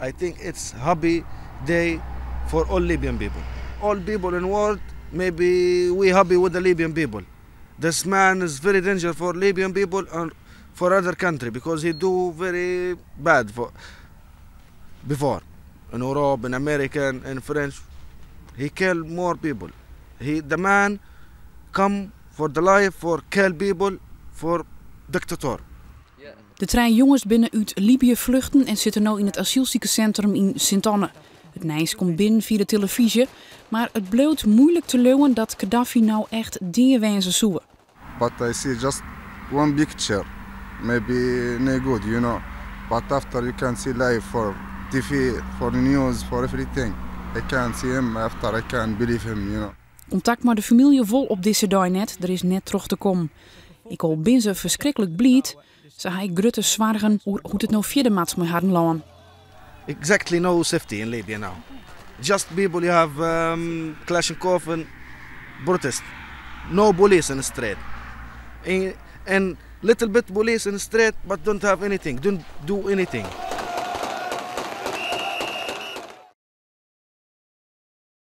I think it's happy day for all Libyan people. All people in world, maybe we happy with the Libyan people. This man is very dangerous for Libyan people and for other country because he do very bad for before in Europe, in American, in French. He kill more people. He the man come for the life for kill people for dictator. De trije jonges binne út Libië flecht en sitte no yn it asylsikerssintrum yn Sint-Anne. It nijs komt binnen fia de telefyzje, mar it bliuwt muoilik te leauwen dat Gaddafi no echt dea wêze soe. But I see just one picture, maybe not good. But after you can see live for TV, for news, for everything. I can see him after I can believe him. Kontakt mei de famylje wol op dizze dei net, der is net troch te kommen. Ek al binne se ferskriklik bliid, se ha grutte soargen oer hoe't it no fierder moat mei harren lân. Exactly no safety in Libya now. Just people you have Kalashnikov and protest. No police in the street. And little bit police in the street, but don't have anything, don't do anything.